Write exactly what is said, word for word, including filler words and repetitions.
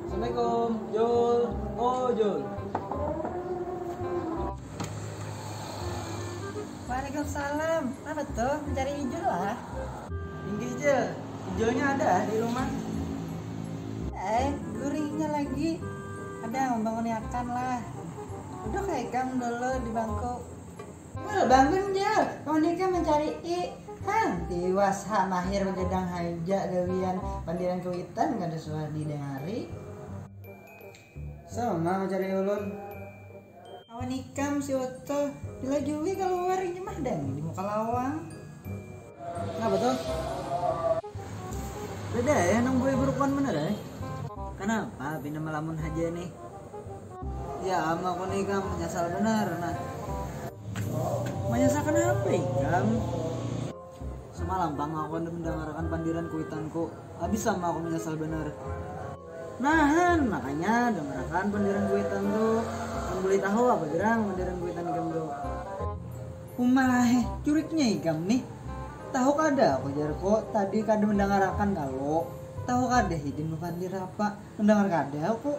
Assalamualaikum, Jul. Oh, Jul. Waalaikumsalam. Apa tuh? Mencari Ijul lah. Inggih, Jul. Ijulnya ada di rumah. Eh, guringnya lagi. Ada membangunkan lah. Duduk ikam dulu di bangku. Wah, bangun, Jul. Kawan ikam mencari I. Hang, tiwas ha mahir begadang haja gawian pandiran kuitan kada suah didengari. Sama mencari ulun. Kawan ikam si Utuh dilajui keluar ini mah dan di muka lawang. Kenapa tuh? Beda ya nang boy berukuan bener ya. Kenapa pina melamun haja nih? Ya ama aku nih ikam menyesal bener nah. Menyesal kenapa ikam? Semalam pang aku handak mendengarkan pandiran kuitanku. Habis sama aku menyesal bener. Nahan, makanya dengarakan pandiran kuitan tu. Mun boleh tahu apa gerang pandiran kuitan ikam tu? Umah, eh, curiknya ikam nih. Tahu kada aku jarku tadi kada mendengarakan kalu. Tahu kada hidin pandir apa? Mendengar kada aku.